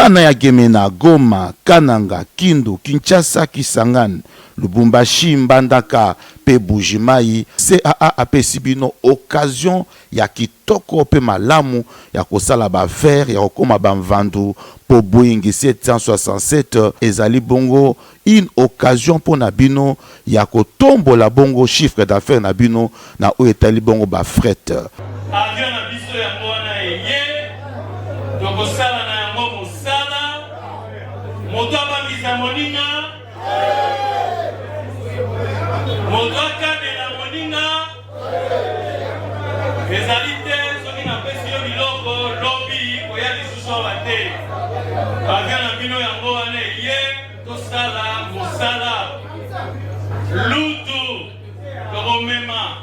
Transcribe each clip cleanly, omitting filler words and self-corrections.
Bana ya Gemena, Goma, Kananga, Kindu, Kinshasa, Kisangani, Lubumbashi, Mbandaka pe Buji-Mayi, CAA apesi bino occasion ya kitoko pe malamu ya kosala ba affaires, ya kokoma ba mvandu po Boeing 767 ezali bongo une occasion pona bino ya kotombola bongo chiffre d'affaires na bino na oyo etali bongo ba fret. Avion na biso yango wana eye, tokosala na yango mosala, moto abangisa moninga, moto akanela moninga, ezali te soki napesi yo biloko lobi koya lisusu awa te. Avion na bino yango wana eye, tosala mosala lutu tokomema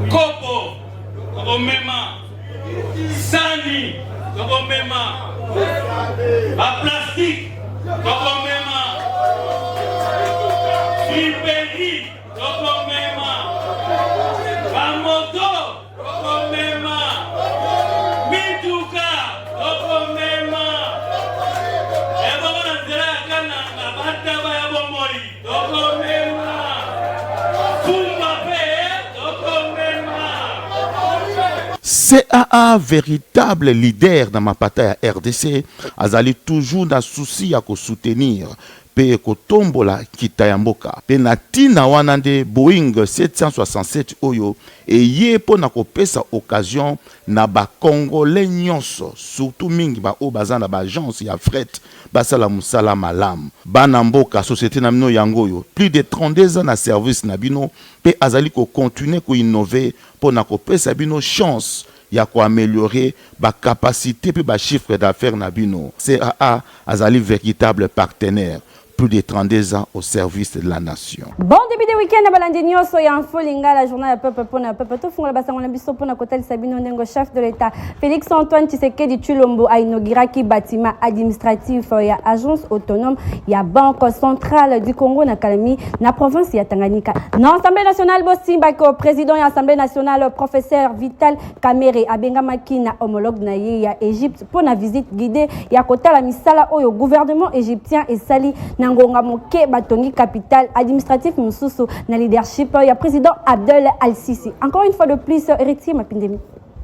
kopo tokomema sani tokomema baplastike tokomema friperi tokomema bamoto Tokomema mituka, tokomema ebongo na nzela ya Kananga, bataba ya bomoi, tokomema fumba pe tokomema. CAA veritable leader na mapata ya rdc azali toujours na souci ya ko soutenir mpe kotombola nkita ya mboka. Mpe na ntina wana nde Boeing 767 oyo eye mpo na kopesa occasion na ba Congolais nyonso, surtout mingi ba oyo baza na ba agences ya fret basala mosala malamu. Bana mboka, societe na bino yango oyo, plus de 32 ans na service na bino mpe azali ko continuer ko innover mpo na kopesa bino chance ya ko ameliorer ba capacites mpe ba chiffres d'affaires na bino. CAA azali veritable partenaire, plus de 32 ans au service de la nation. Bon début de week-end na balandi nyonso ya Info Lingala, journal ya peuple pona peuple. Tofungola basango na biso pona kotalisa bino ndenge chef de l'État Félix Antoine Tshisekedi Tshilombo a inauguraki bâtiment administratif ya agence autonome ya Banque centrale du Congo na Kalemi na province ya Tanganyika. Na Assemblée nationale bosimbaki président ya Assemblée nationale professeur Vital Kamerhe abengamaki na homologue na ye ya Egypte mpo na visite guidée ya kotala misala oyo gouvernement égyptien esali na ngonga moke batongi capitale administratif mosusu na leadership ya président Abdel Al-Sisi. Encore une fois de plus, Héritier Mapindemi.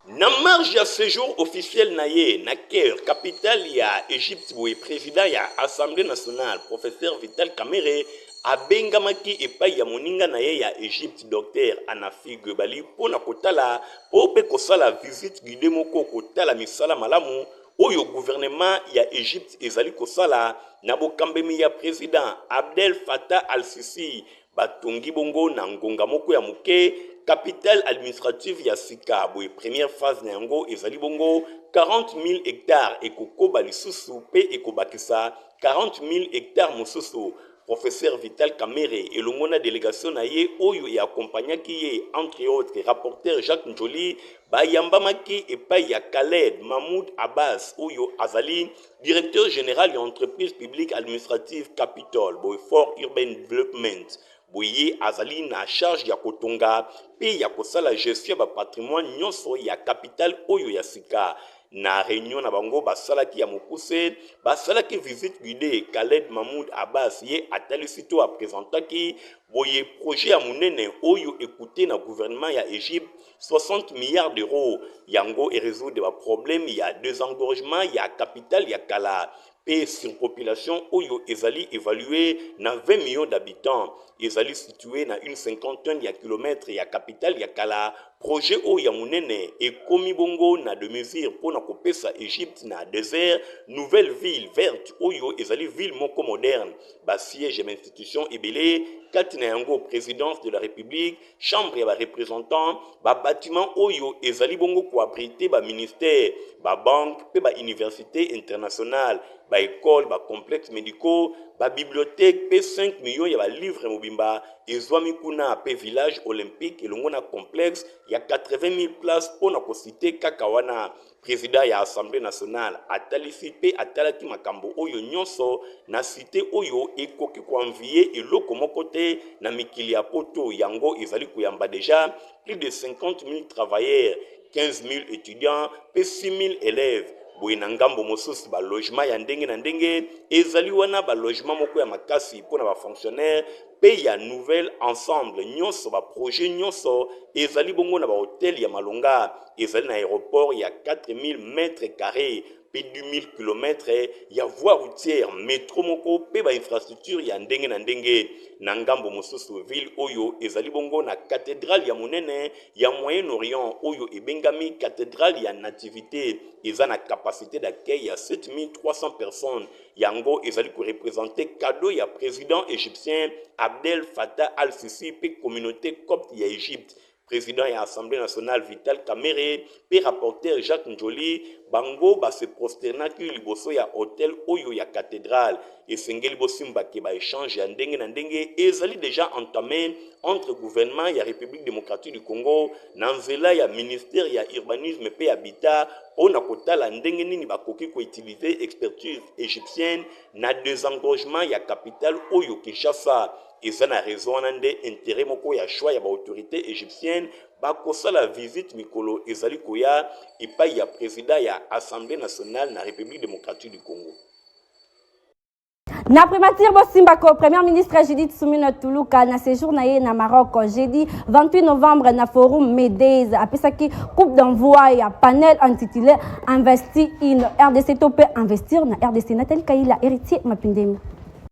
Na marge ya sejour officiel na ye na Caire, capitale ya Egypte, boye president ya Assemblee nationale, professeur Vital Kamerhe abengamaki epai ya moninga na ye ya Egypte, Docteur Hanafi Guebali mpo na kotala mpo mpe kosala visite guidee moko kotala misala malamu oyo gouvernement ya Egypte ezali kosala na bokambemi ya president Abdel Fattah al-Sisi. Batongi bongo na ngonga moko ya moke capitale administrative ya sika boye première phase na yango ezali bongo 40 000 hectares ekokoba lisusu mpe ekobakisa 40 000 hectares mosusu. Professeur Vital Kamerhe elongo na delegation na ye oyo e accompagnaki ye entre autres rapporteur Jacques Ndjoli bayambamaki epai ya Khaled Mahmoud Abbas oyo azali directeur general ya entreprise publique administrative Capitol boye for Urban Development boye ye azali na charge ya kotonga mpe ya kosala gestion ya ba patrimoine nyonso ya capitale oyo ya sika. Na reunion na bango basalaki ya mokuse, basalaki visite guidee. Khaled Mahmoud Abbas ye atalisi to a presentaki boye projet ya monene oyo e coute na gouvernement ya Egypte 60 milliards d'euros. Yango e resoudre ba problèmes ya desengorgement ya capitale ya kala mpe surpopulation oyo ezali evaluer na 20 millions d'habitants. Ezali situe na une cinquantaine ya kilomètres ya capitale ya kala. Projet oyo ya monene ekomi bongo na de mesures mpo na kopesa Egypte na desert nouvelle ville verte oyo ezali ville moko moderne. Ba sièges ya ba institutions ebele, kati na yango presidence de la Republique, chambre ya ba representants, ba batiments oyo ezali bongo ko abriter ba ministères, ba banques mpe ba universites internationales, ba ecoles, ba complexes medicaux, ba bibliothèques mpe 5 millions ya ba livres mobimba ezwami kuna mpe village olympique elongo na complexe ya 80 000 places mpo na ko citer kaka wana. President ya Assemblee nationale atalisi mpe atalaki makambo oyo nyonso na cite oyo ekoki ko envier eloko moko te na mikili ya poto. Yango ezali koyamba dejà plus de 50 000 travailleurs, 15 000 etudiants mpe 6 000 elèves. Boye na ngambo mosusu, ba logement ya ndenge na ndenge ezali wana, ba logement moko ya makasi mpo na ba fonctionnaires mpe ya nouvel ensemble nyonso, ba projets nyonso ezali bongo na ba hotels ya malonga. Ezali na aeroport ya 4000 mètres carres mpe 10000 kilomètres ya voie routière, metro moko mpe ba infrastructures ya ndenge na ndenge. Na ngambo mosusu, ville oyo ezali bongo na cathedrale ya monene ya Moyen-Orient oyo ebengami cathedrale ya Nativite, eza na capacite d'accueil ya 7300 personnes. Yango ezali ko representer cadeau ya president egyptien Abdel Fattah al-Sisi mpe communaute copte ya Egypte. President ya Assemblee nationale Vital Kamerhe mpe rapporteur Jacques Ndjoli bango ba se prosternaki liboso ya autel oyo ya cathedrale. Esengeli bosimba ke ba echanges ya ndenge na ndenge ezali dejà entame entre gouvernement ya Republique democratique du Congo na nzela ya ministère ya Urbanisme mpe Habitat mpo na kotala ndenge nini bakoki ko utiliser expertise egyptienne na desengorgement ya capitale oyo Kinshasa. Eza na raison wana nde interet moko ya choix ya ba autorites egyptiennes bakosala visite mikolo ezali koya epayi ya president ya Assemblee nationale na Republique democratique du Congo. Na primature bosimbako, Premier ministre Judith Suminwa Tuluka na séjour na ye na Maroc jeudi 28 novembre na forum Medays apesaki coupe d'envoi ya panel intitulé Investi in RDC to pe investir na RDC. Nathalie Kaila, Héritier Mapindemi.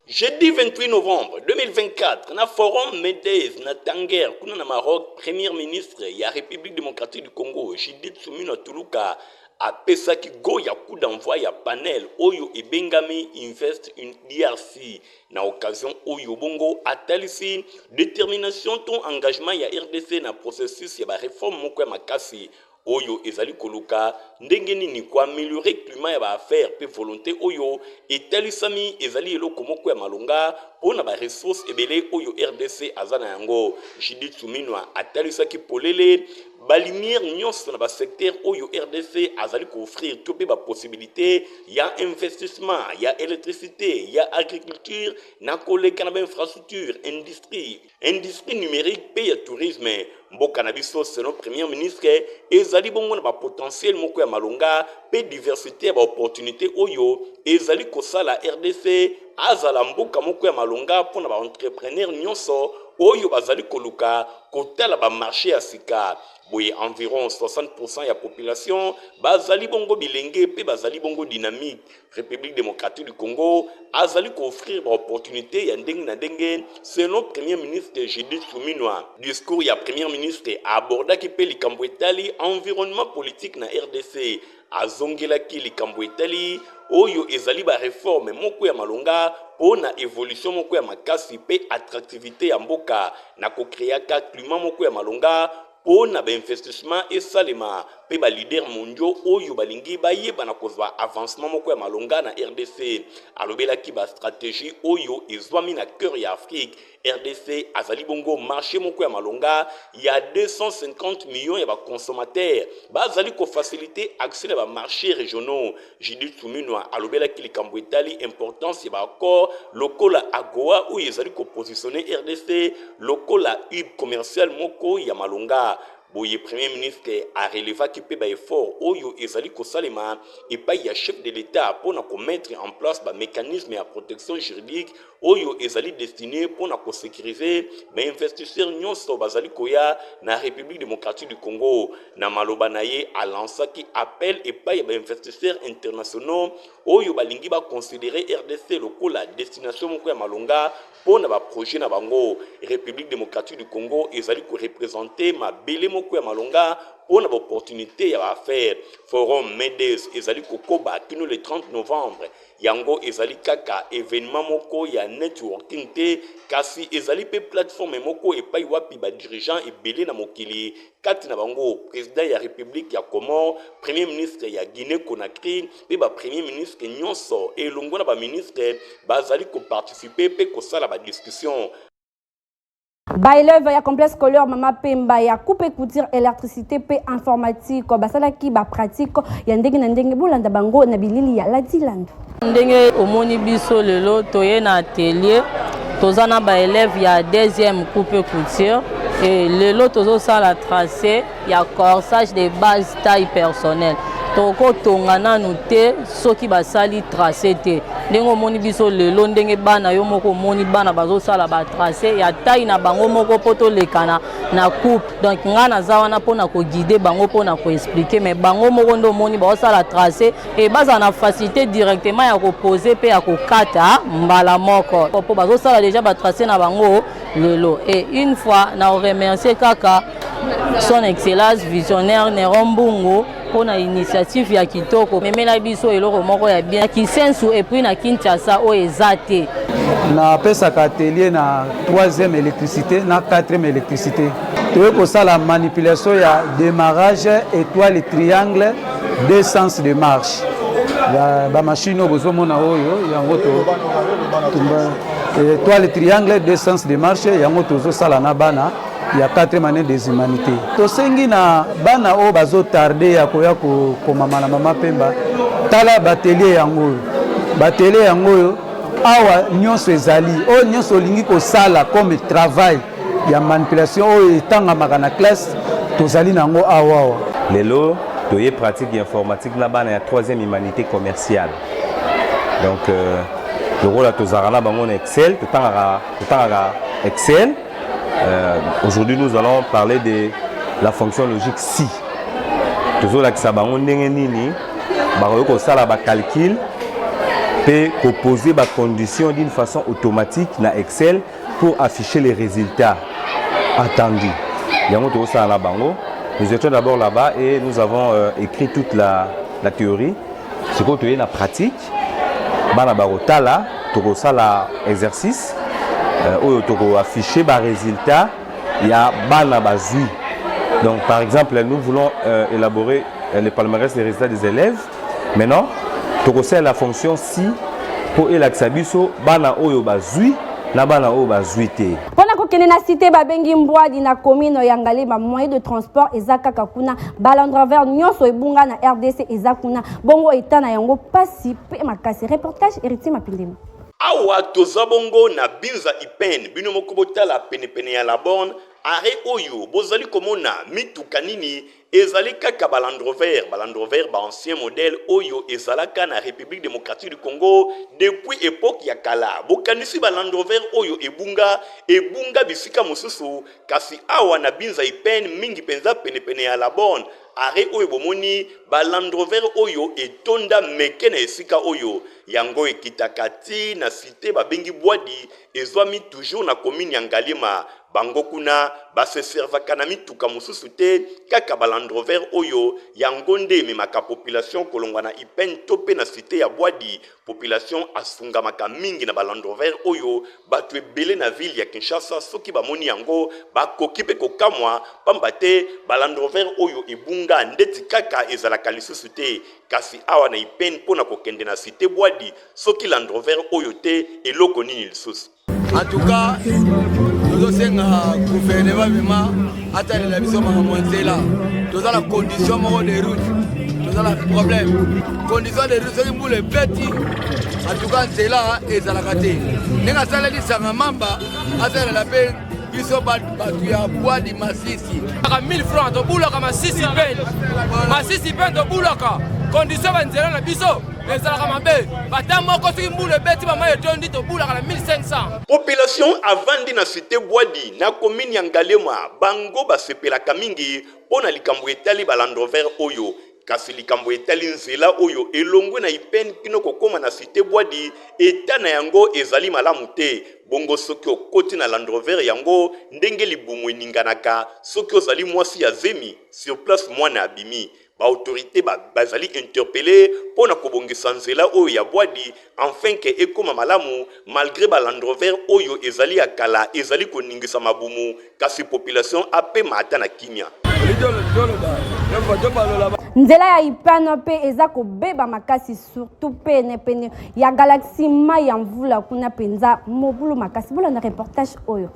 Jeudi 28 novembre 2024, na forum Medays na Tanger kuna na Maroc, Premier ministre ya République démocratique du Congo Judith Suminwa Tuluka apesaki go ya coup d'envoi ya panel oyo ebengami Invest in DRC. Na occasion oyo bongo atalisi determination to engagement ya RDC na processus ya ba reformes moko ya makasi oyo ezali koluka ndenge nini ko ameliorer climat ya ba affaires mpe volonte oyo etalisami ezali eloko moko ya malonga mpo na ba ressources ebele oyo RDC aza na yango. Judith Suminwa atalisaki polele ba lumière nyonso na ba secteur oyo RDC azali ko offrir to mpe ba possibilité ya investissement ya électricité, ya agriculture na koleka na ba infrastructure, industrie, industrie numérique mpe ya tourisme. Mboka na biso selon Premier ministre ezali bongo na ba potentiel moko ya malonga mpe diversité ya ba opportunité oyo ezali kosala RDC azala mboka moko ya malonga mpo na ba entrepreneur nyonso oyo bazali koluka kotala ba marché ya sika. Boye environ 60% ya population bazali bongo bilenge mpe bazali bongo dynamique. République démocratique du Congo azali ko offrir ba opportunité ya ndenge na ndenge selon Premier ministre Judith Suminwa. Discours ya Premier ministre abordaki mpe likambo etali environnement politique na RDC. Azongelaki likambo etali oyo ezali ba reforme moko ya malonga mpo na evolution moko ya makasi mpe attractivite ya mboka na ko creaka climat moko ya malonga mpo na ba investissement esalema mpe ba leaders mondiaux oyo balingi bayeba na kozwa avancement moko ya malonga na RDC. Alobelaki ba strategie oyo ezwami na cœur ya Afrique. RDC azali bongo marché moko ya malonga ya 250 millions ya ba consommateurs bazali ko faciliter accès na ba marchés régionaux. Judith Suminwa alobelaki likambo etali importance ya ba accords lokola AGOA oyo ezali ko positionner RDC lokola hub commercial moko ya malonga. Boye Premier ministre a relevaki mpe ba efforts oyo ezali kosalema epayi ya chef de l'Etat mpo na ko mettre en place ba mecanismes ya protection juridique oyo ezali destine mpo na ko securiser ba investisseurs nyonso bazali koya na Republique democratique du Congo. Na maloba na ye, a lancaki appel epayi ya ba investisseurs internationaux oyo balingi ba considerer RDC lokola destination moko ya malonga mpo na ba projets na bango. Republique democratique du Congo ezali ko representer mabele moko ya malonga mpo na ba opportunites ya ba affaires. Forum MEDES ezali kokoba kino le 30 novembre. Yango ezali kaka evenement moko ya networking te, kasi ezali mpe plateforme moko epai wapi ba dirigeants ebele na mokili, kati na bango president ya Republique ya Comores, Premier ministre ya Guinee-Conakry mpe ba premiers ministres nyonso elongo na ba ministres bazali ko participer mpe kosala ba discussions. Ba élèves ya complexe scolaire Mama Pemba ya coupe couture électricité pe informatique basalaki ba pratique ya ndenge na ndenge, bolanda bango na bilili ya Ladi Landu. Ndenge omoni biso lelo toye na atelier, toza na ba élèves ya deuxième coupe couture et lelo tozosala tracé ya corsage de base taille personnelle. Tokotonga nanu te soki basali trace te. Ndenge omoni biso lelo, ndenge bana yo moko omoni bana bazosala batrace ya taille na bango moko mpo tolekana na coupe. Donc ngai naza wana mpona koguide bango, mpona koexpliquer, mais bango moko nde omoni baosala trace e bazala na facilité directement ya kopose mpe ya kokata mbala moko, mpo bazosala déjà batrace na bango lelo. Et une fois na remercier kaka Son Excellence Visionnaire Neron Mbungu mpona initiative ya kitoko, memela biso eloko moko ya bien na Kisensu et puis na Kinshasa oyo eza te. Napesaka atelier na 3e électricité na 4e électricité. Toyei kosala manipulation ya démarrage étoile, triangle, deux sens de marche. Bamachine oyo bozomona oyo, yango étoile, triangle, deux sens de marche, yango tozosala na bana ya 4e année des humanités. Tosengi na bana oyo bazotarder ya koya kokomama na Mama Pemba, tala baatelier yango oyo, baatelier yango oyo awa nyonso ezali. Oyo nyonso olingi kosala comme travail ya manipulation oyo etangamaka na classe, tozali nango awa awa. Lelo toye pratique ya informatique na bana ya 3e humanité commerciale. Donc lokola tozalaka na bango na Excel, totangaka Excel, aujourd'hui nous allons parler de la fonction logique si. Tozolakisa bango ndenge nini bakoki kosala bacalcul mpe koposer bacondition d'une façon automatique na Excel pour afficher les résultats attendus. Yango tozosala na bango. Nous étions d'abord là-bas et nous avons écrit toute la théorie. Sikoyo toye na pratique, bana bakotala, tokosala exercice oyo tokoaffiche barésultat ya bana bazwi. Donc par exemple, nous voulons élaborer le palmarès des résultats des élèves. Maintenant tokosala la fonction si mpo elakisa biso bana oyo bazwi na bana oyo bazwi te. Mpona kokende na cité babengi Mbwadi na commune ya Ngaliema, moyen de transport eza kaka kuna. Baland Rover nyonso ebunga na RDC eza kuna. Bongo eta na yango pasi mpe makasi. Reportage, Héritier Mapindema. Awa toza bongo na Binza Ipen. Bino moko botala penepene ya la borne, arrêt oyo bozali komona mituka nini? Ezali kaka baland Rover, baland Rover baancien modèle oyo ezalaka na République démocratique du Congo depuis époque ya kala. Bokanisi baland Rover oyo ebunga, ebunga bisika mosusu, kasi awa na Binza Ipen, mingi mpenza penepene ya la borne, arrêt oyo bomoni baland Rover oyo etonda meke na esika oyo. Yango ekitaka ti na cité babengi Bwadi, ezwami toujours na commune ya Ngaliema. Bango kuna baseservaka na mituka mosusu te, kaka baland Rover oyo. Yango nde ememaka population kolongwa na Ipen to mpe na cité ya Bwadi. Population asungamaka mingi na baland Rover oyo. Bato ebele na ville ya Kinshasa, soki bamoni yango, bakoki mpe kokamwa, pamba te baland Rover oyo ebunga ndeti kaka ezalaka lisusu te. Kasi awa na Ipen, mpo na kokende na cité Bwadi, soki Land Rover oyo te, eloko nini lisusu? En tout cas, tozosenga gouvernement vraiment atalela biso makambo ya nzela. Toza na condition moko de route, toza na problème condition de route. Soki mbula ebeti, en tout cas nzela ezalaka te. Ndenge asaleli Sanga Mamba, asalela mpe biso bato ya Bwadi, Masisi. 1000 francs tobulaka Masisi pene, Masisi pene tobulaka. Condition banzela na biso ezalaka mabe. Bata moko, soki mbula ebeti, bamai etondi, tobulaka na 1500. Population avandi na cité Bwadi na commune ya Ngaliema, bango basepelaka mingi mpo na likambo etali baland Rover oyo. Kasi likambo etali nzela oyo elongwe na Ipene kino kokóma na cité Bwadi, eta na yango ezali malamu te. Bongo soki okoti na Land Rover yango, ndenge libumu eninganaka, soki ozali mwasi ya zemi, sur place mwana abimi. Baautorité bazali interpellé mpo na kobongisa nzela oyo ya Bwadi afin que ekóma malamu. Malgré baland Rover oyo ezali ya kala, ezali koningisa mabumu, kasi population apema ata na kimia. Nzela ya Ipano mpe eza kobeba makasi, surtout pene pene ya Galaxie. Mai ya mvula kuna mpenza mobulu makasi. Bolanda reportage oyo.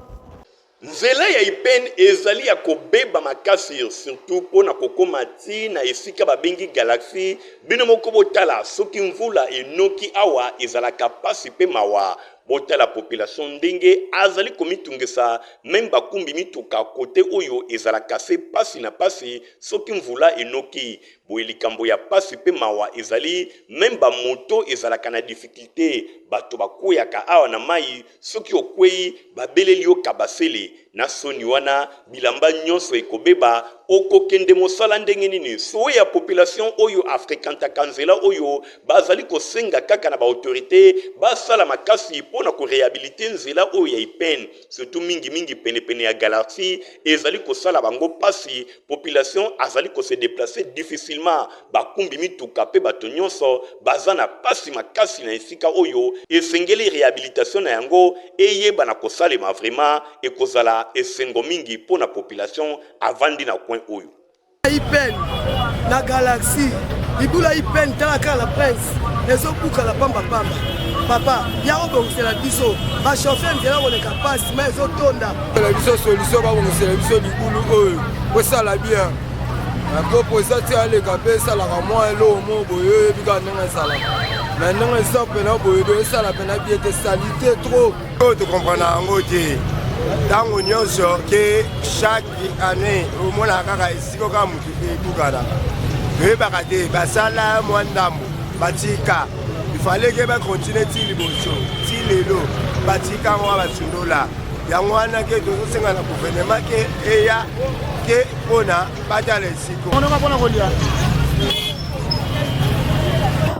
Nzela ya Ipene ezali ya kobeba makasi, surtout mpo na kokóma ti na esika babengi Galaxie. Bino moko botala, soki mvula enoki awa, ezalaka pasi mpe mawa. Botala population ndenge azali komitungisa meme bakumbi mituka kote oyo ezalaka se pasi na pasi soki mvula enoki boye likambo ya pasi pe mawa ezali meme ba moto ezalaka na difficulte bato bakweyaka awa na mayi soki okweyi babeleli yo kabasele Na soni wana bilamba nyonso ekobeba, okokende mosala ndenge nini? Souhait ya population oyo a frequentaka nzela oyo bazali kosenga kaka na ba autorites basala makasi mpo na ko rehabiliter nzela oyo ya Ipene, surtout mingi mingi pene pene ya Galaxie ezali kosala bango pasi, population azali ko se deplacer difficilement. Bakumbi mituka pe bato nyonso baza na pasi makasi na esika oyo esengeli rehabilitation na yango eyebana kosalema vraiment ekozala esengo mingi po na population avandi na coin oyo. Ipen na galaxie libula ipen tala kaka na prince ezobukana pamba pamba papa ya obongisela biso bachauffeur nzela koleka pasi ma ezotonda biso solution babongisela biso libulu oyo kosala bien Kopo eza ti aleka mpe esalaka mwa eloko moko boye oyebi kaka ndenge ezalaka me ndenge eza mpena boye do esala mpena bien te salite trop oyo tokomprena yango te ntango nyonso ke chaque année omonaka kaka esika kaka motu ebukanaka toyebaka te basala mwa ndambo batika ifale ke bakontinue ti liboso ti lelo batika yango basundola yango wana ke tozosenga na guvernema ke eya ke mpona batala esiko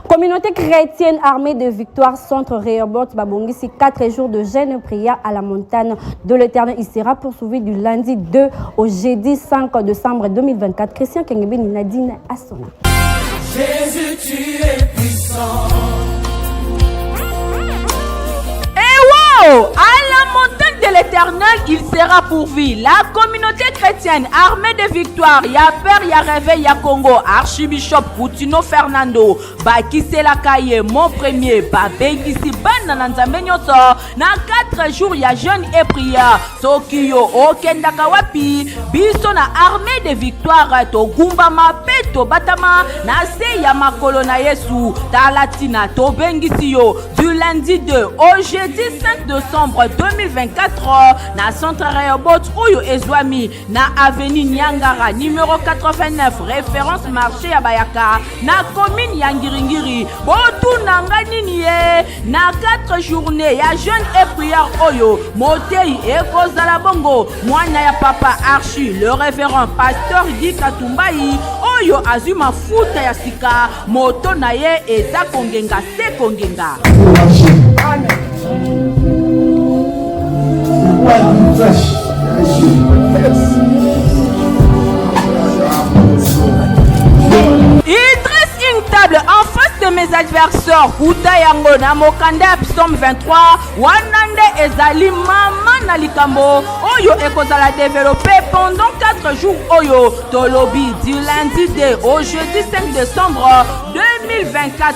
Communauté chrétienne armée de victoire centre Rehoboth Babongisi 4 jours de jeûne et prière à la montagne de l'Éternel. Il sera poursuivi du lundi 2 au jeudi 5 décembre 2024. Christian Kengebeni Nadine Assona. Jésus, tu es puissant. Eh wow! À la montagne de l'éternel, il sera pourvu. La communauté chrétienne armée de victoire, ya Père, ya Réveil, ya Congo, Archibishop Coutinho Fernando, bakiselaka ye mon premier, babengisi bana na Nzambe nyonso na 4 jours ya jeûne et prière. Soki yo okendaka wapi, biso na armée de victoire togumbama pe tobatama na se ya makolo na Yesu. Tala tina tobengisi yo du lundi 2 au jeudi 5 décembre 2024 na centre Rehoboth oyo ezwami na avenue Niangara numéro 89 référence marché ya Bayaka na commune ya Ngiringiri. Botuna nga nini ye na 4 journée ya jeûne et prière oyo motei ekozala bongo mwana ya papa Archi le révérend pasteur Guy Katumbayi oyo azwi mafuta ya sika moto na ye eza kongenga se kongenga. Il dresse une table en face de mes adversaires. Kuta yango na mokanda ya Psaume 23 wana nde ezali mama na likambo oyo ekozala developpe pendant 4 jours oyo tolobi du lundi 2 au jeudi 5 décembre 2024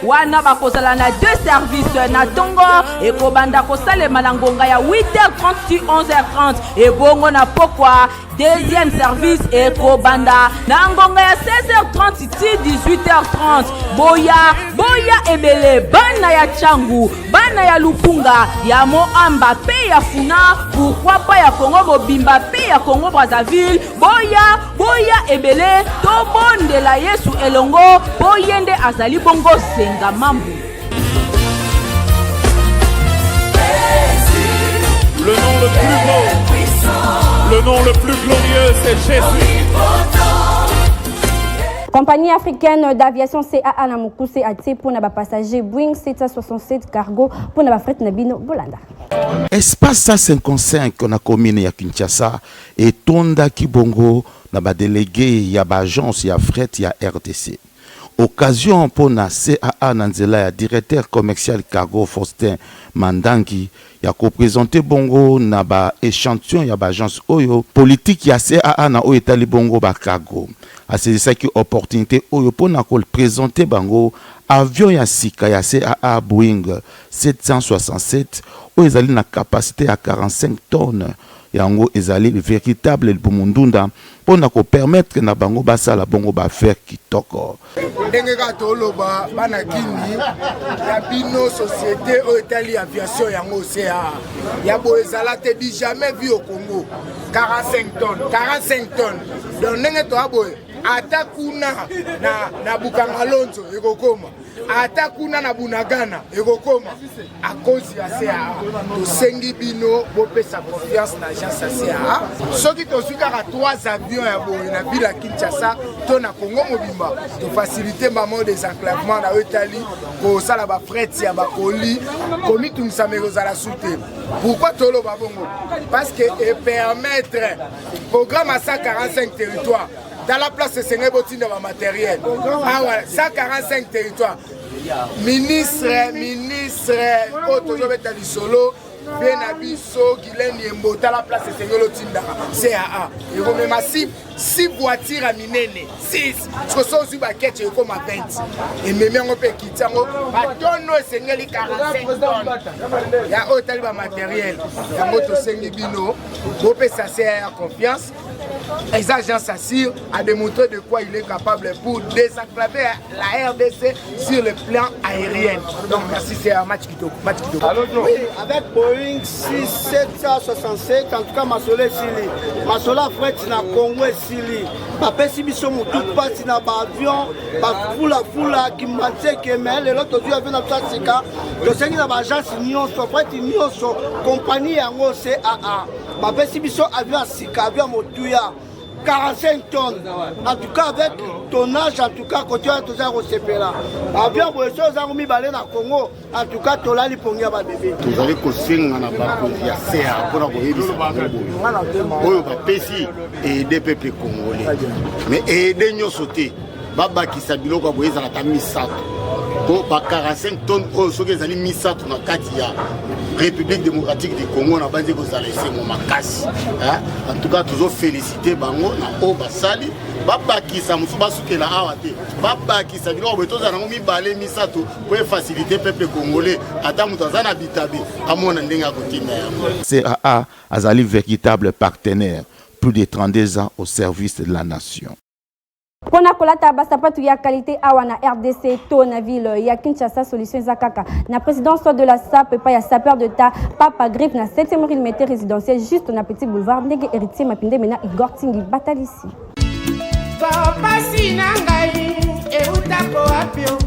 wana bakozala na deux services na ntongo ekobanda kosalema na ngonga ya 8h30 ti 11h30 ebongo na pokwa deuxième service ekobanda na ngonga ya 16h30 ti 18h30 boya boya ebele bana ya changu bana ya lukunga ya moamba pe ya funa pourquoi pas ya kongo mobimba pe ya kongo brazzaville boya boya ebele tobondela yesu elongo mpo ye nde azali bongo senga mambu Le nom le plus beau, le nom le plus glorieux, c'est Jésus. Compagnie africaine d'aviation CAA na mokuse atie mpo na bapassager Boeing 767 cargo mpo na bafret na bino bolanda. Espace 155 na commune ya Kinshasa etondaki bongo na ba delegues ya ba agences ya fret ya rdc. Occasion mpo na CAA na nzela ya directeur commercial cargo Faustin Mandangi ya ko presenter bongo na ba echantillons ya ba agences oyo politique ya CAA na oyo etali bongo ba cargo. Asaisissaki opportunite oyo mpo na ko presenter bango avion ya sika ya CAA Boeing 767 oyo ezali na capacite ya 45 tonnes. Yango ezali veritable libumu ndunda mpo na ko permettre na bango basala bongo ba affaires kitoko. Ndenge kaka toloba bana kini ya bino société oyo etali aviation yango CAA ya boye ezala te du jamais vu au Congo 45 tonnes 45 tonnes donc ndenge toya boye ata kuna na, na Bukangalonzo ekokoma ata kuna na bunagana ekokoma à cause ya caa tosengi bino bopesa confiance na agence ya caa soki tozwi kaka 3 avions ya boye na ville ya kinshasa to na congo mobimba tofacilite mbamo désenclavement na oyo etali kosala bafret ya bakoli komitungisama ekozala su te pourquoi toloba bongo parce que epermettre programme ya 145 territoire tala place esengeli botinda bamateriel awa 145 territoire ministre ministre oyo tozobeta lisolo mpe na biso gilen yembo tala place esengeli otindaka caa ekomema 6 voiture ya minene 6 siko so ozwi baketche ekoma 20 ememi yango mpe ekiti yango batono esengeli 45 tonne ya oyo etali bamateriel yango tosengi bino bopesa caa confiance Eza Jean Sassir a démontré de quoi il est capable pour désenclaver la RDC sur le plan aérien. Donc merci, c'est un match kitoko. Match kitoko. Oui, avec Boeing 6767, en tout cas masolo esili. Masolo ya fret na Congo esili. Bapesi biso motu mpasi na baavion, bafulafula, kimbanseke, mais lelo tozwi avion na biso ya sika. Tosengi na baagence nyonso, fret nyonso, compagnie yango CAA. Bapesi biso avion ya sika, avion ya motuya 45 tonnes en tout cas avec tonnage en tout cas kote wana toza kosepela avion boye so ozango mibale na Congo en tout cas tolali pongi ya babebe. Tozali kosenga na bakonzi ya CA mpona koyebisa bango boye oyo bapesi aide peuple congolais mais aide nyonso te babakisa biloko ya boye ezala ata misato mpo ba 45 tonnes oyo soki ezali misato na kati ya république démocratique du congo na banzi kozala esengo makasi en tout cas tozofélicite bango na oyo basali babakisa mosusu basukela awa te babakisa biloko boye tozala yango mibale misato mpo efacilite peuple congolais ata moto aza na bitabe amona ndenge akotinda yango. CAA azali veritable partenaire plus de 32 ans au service de la nation. Pona kolata ba sapatu ya qualité awa na RDC to na ville ya Kinshasa solution eza kaka na présidence de la SAP epai ya sapeur d'État Papa Griffe na 7e rue Limete résidentielle juste na petit boulevard ndenge héritier Mapinde mena Igor Tingi batalisi. Pasi na ngai eutako wapi o?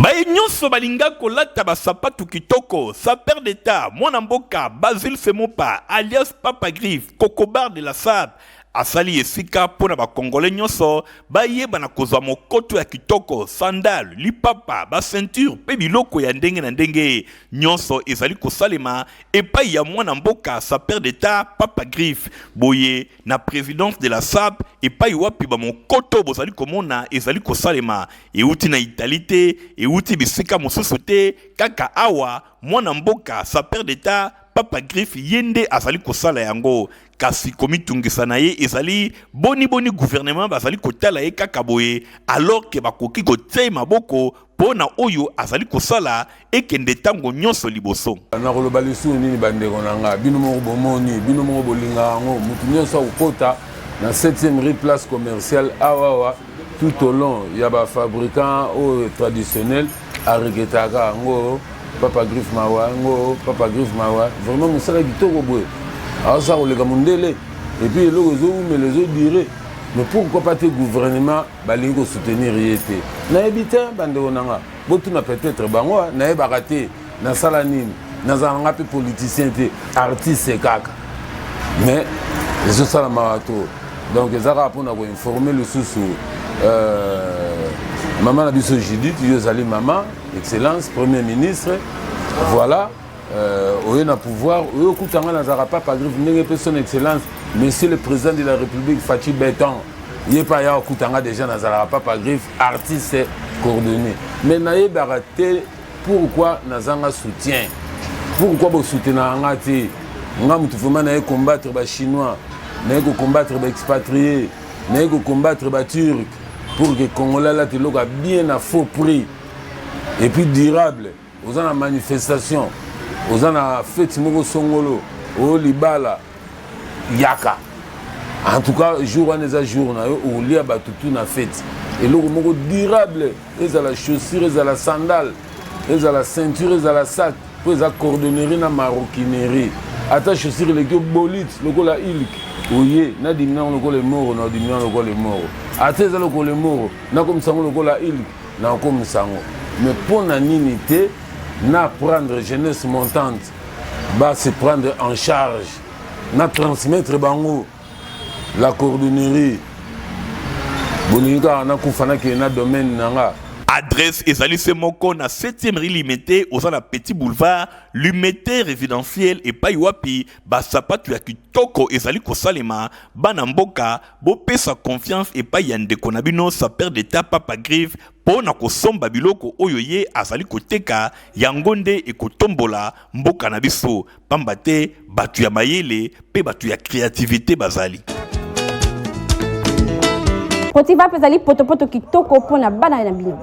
Baye nyonso balinga kolata basapatu kitoko, sapeur d'État, mwana mboka Basile Semopa alias Papa Griffe, Kokobar de la SAP, Asali esika mpo na ba Congolais nyonso bayeba na kozwa mokoto ya kitoko, sandale, lipapa, ba ceinture mpe biloko ya ndenge na ndenge. Nyonso ezali kosalema epai ya mwana mboka sapeur d'Etat Papa Griffe. Boye na presidence de la sap epai wapi ba mokoto bozali komona ezali kosalema euti na Italie te, euti bisika mosusu te, kaka awa mwana mboka sapeur d'Etat Papa Griffe ye nde azali kosala yango. Kasi komitungisa na ye ezali boni boni gouvernement bazali kotala ye kaka boye alors que bakoki kotia ye maboko po na oyo azali kosala ekende tango nionso liboso. Nakoloba lisusu nini bandeko na nga? Bino moko bomoni, bino moko bolingaka yango. Moto nyonso akokota na 7e rue place commerciale awa awa tout au long ya ba fabricants oyo traditionnel aregretaka yango papa griffe mawa yango papa griffe mawa vraiment mosala kitoko boye aosala koleka mondele epuis eloko ezowumela ezodure mais pourquoi pas te gouvernement balingi kosoutenir ye te nayebi te bandeko na nga botuna peut-être bango nayebaka te nasala nini nazala nga mpe politicien te artiste kaka mais ezosala mawa to donc eza kaka mpona koinforme lisusu euh, mama na biso judith yo ozali mama excellence premier ministre voilà euh, oye na pouvoir oye okuta nga nazalaka papa griffe ndenge mpe son excellence monsieur le président de la république faci beton ye mpe aya okuta nga déjà nazalaka papa griffe artiste coordonné mais nayebaka te Pourquoi nazanga soutien? Pourquoi bo soutenaka nga te? Nga mutu vraiment naye combattre ba chinois, naye ko combattre ba expatriés, naye ko combattre ba turcs pour que congolais alata eloko ya bien na faux prix et puis durable. Oza na manifestation, oza na fete moko songolo, oyo libala. Yaka. En tout cas, jour wana eza jour na yo, okolia bato tout na fete. Eloko moko durable, ezala chaussure, ezala sandale, ezala ceinture, ezala sac, mpo eza cordonnerie na maroquinerie. Ata chaussure eleki yo bolite lokola ilk, oye na dimina yango lokola emoro, na dimina yango lokola emoro. Ata eza lokola emoro, nakomisa yango lokola ilk, nakomisa yango. Mais mpo na nini te na prendre jeunesse montante ba se prendre en charge na transmettre bango la cordonnerie bolingi kaka nakufa nakende na domaine na nga. Adresse ezali se moko na 7e rue Limete, oza na petit boulevard Limete résidentiel epai wapi ba sapatu ya kitoko ezali kosalema. Bana mboka bopesa confiance epai ya ndeko na bino sapeur d'etat Papa Griffe mpo na kosomba biloko oyo ye azali koteka, yango nde ekotombola mboka na biso, pamba te bato ya mayele mpe bato ya creativite bazali. Protivap ezali potopoto kitoko mpo na bana na bino.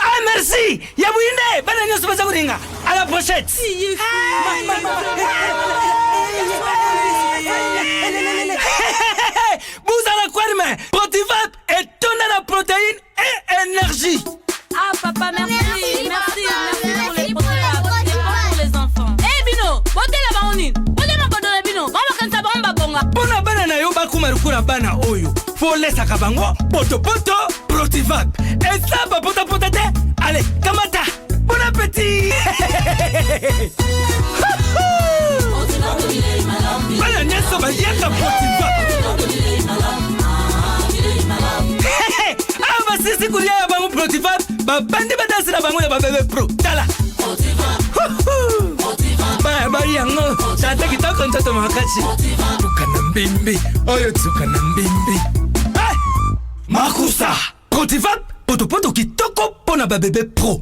Ah merci ya buyinde bana nyonso baza kolinga à la prochaine. Buzala kwerme Protivap etonda na protéine et énergie. Ah papa merci merci merci, merci pour les Protivap c'est bon pour les enfants. Eh bino botela bango nini botela makodo na bino bango bakanisa bango babonga. Mpo na bana na yo bakoma lokola bana oyo fo olesaka bango potopoto Protivap eza bapotapota te ale kamata bon appétit bana nyonso baliaka Protivap awa basisi kolia ya bango Protivap babandi badansi na bango ya babebe pro tala baya bai yango tata kitoko nzoto makasi tuka na mbimbi oyo tuka na mbimbi hey! makusa Protivap potopoto kitoko mpo na babebe pro.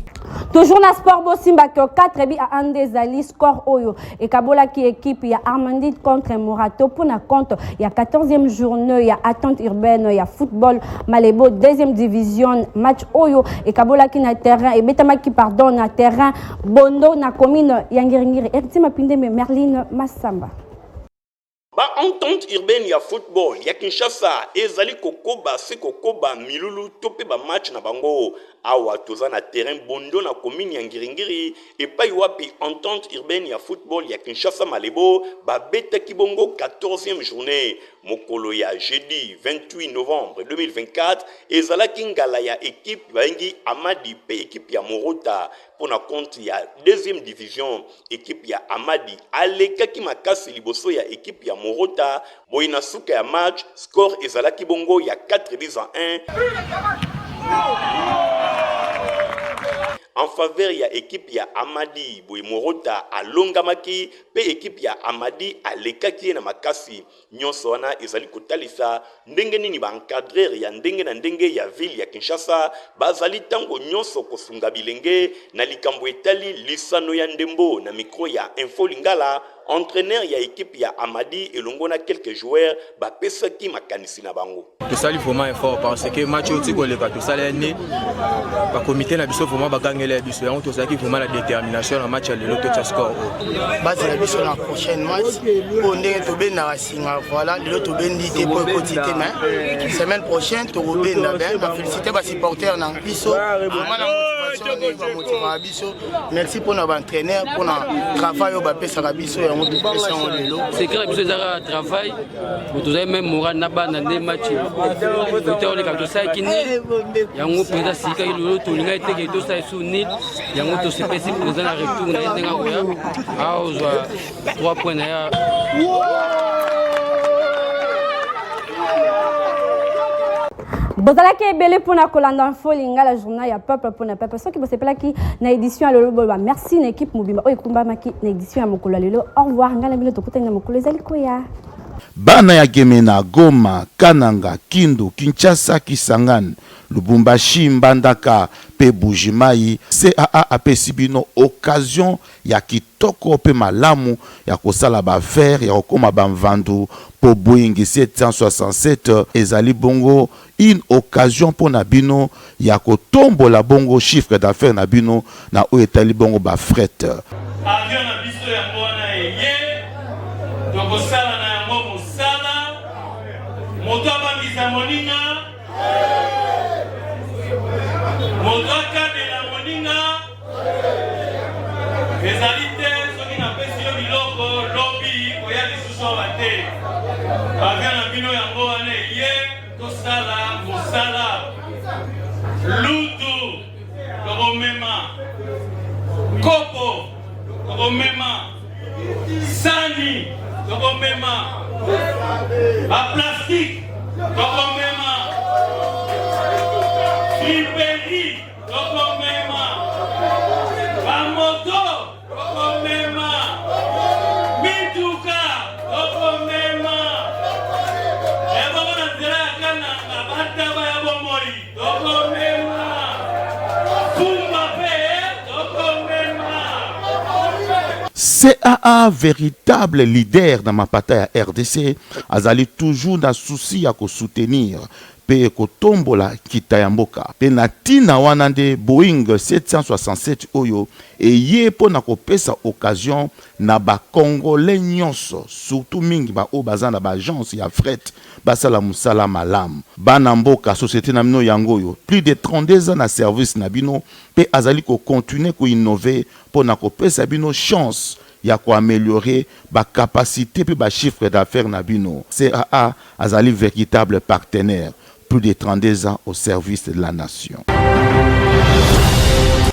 Toujours na sport bosimba que 4 bi à 1 nde ezali score oyo ekabolaki équipe ya Armandine contre Morato mpo na compte ya 14e journée ya attente urbaine ya football Malebo deuxième division match oyo ekabolaki na terrain ebetamaki pardon na terrain Bondo na commune ya Ngiringiri. Héritier Mapindembe Merline Massamba. Ba entente urbaine ya football ya Kinshasa ezali kokoba se kokoba milulu to mpe ba match na bango. Awa toza na terrain Bondo na commune ya Ngiri-Ngiri epai wapi entente urbaine ya football ya Kinshasa Malebo babetaki bongo 14e journee. Mokolo ya jeudi 28 novembre 2024 ezalaki ngala ya equipe bayengi Amadi mpe equipe ya Morota mpo na compte ya deuxième division. Equipe ya Amadi alekaki makasi liboso ya equipe ya Morota, boye na suka ya match score ezalaki bongo ya 4 buts à 1 en faveur ya equipe ya Amadi. Boye Morota alongamaki pe equipe ya Amadi alekaki ye na makasi. Nyonso wana ezali kotalisa ndenge nini ba encadreurs ya ndenge na ndenge ya ville ya Kinshasa bazali tango nyonso kosunga bilenge na likambo etali lisano ya ndembo. Na micro ya Info Lingala, entraineur ya equipe ya Amadi elongo na quelques joueurs bapesaki makanisi na bango. Tosali vraiment effort parce que match oyo tikoleka tosala ya nde bakomite na biso vraiment bagangela ya biso yango tozalaki vraiment na détermination na match ya lelo totya score oyo bazela biso na prochaine match oyo ndenge tobendaka singa voilà lelo tobendi te mpo ekoti te mais semaine prochaine tokobenda bien na félicité basupporter na biso vraiment na motivation ndenge bamotivaka biso merci mpona baentraîneur mpona travail oyo bapesaka biso yango topesa yango lelo secret na biso ezaka travail tozali meme moral na bana nde match ota oleka tosalaki nil yango mpenza sikaki lelo tolingaki teke tosala esu nil yango tosepesi mpenza na retour na ye ndenge akoya aozwa 3 points na ye. Bozalaki ebele mpona kolanda info lingala journal ya peuple mpona peuple. Soki bosepelaki na édition ya lelo boloba merci na équipe mobimba oyo ekumbamaki na édition ya mokolo ya lelo. Au revoir, ngai na bino tokutani na mokolo ezali koya. Bana ya Gemena, Goma, Kananga, Kindu, Kinshasa, Kisangani, Lubumbashi, Mbandaka pe Buji-Mayi, CAA apesi bino occasion ya kitoko pe malamu ya kosala ba affaires, ya kokoma ba mvandu po Boeing 767 ezali bongo une occasion po na bino ya kotombola bongo chiffre d'affaires na bino na oyo etali bongo ba fret. Avion na biso yango wana eye, tokosala na. Moto abangisa moninga, moto akanela moninga ezali te. Soki napesi yo biloko lobi, koya lisusu awa te. Avion na bino yango wana eye, tosala mosala. Lutu tokomema, kopo tokomema, sani tokomema, baplastique tokomema, friperie tokomema, bamoto tokomema, mituka tokomema, ebongo na nzela ya Kananga, bataba ya bomoi tokomema, fumba mpe tokomema. CAA, véritable leader na mapata ya RDC, azali toujours na souci ya kosoutenir mpe kotombola nkita ya mboka. Mpe na ntina wana nde Boeing 767 oyo eye mpo na kopesa occasion na bacongolais nyonso, surtout mingi baoyo baza na baagence ya fret, basala mosala malamu. Bana mboka, société na bino yango oyo, plus de 32 ans na service na bino, mpe azali kocontinuer koinnover mpo na kopesa bino chance ya koaméliorer bacapacité mpe bachiffre d'affaires na bino. CAA azali véritable partenaire, plus de 32 ans au service de la nation.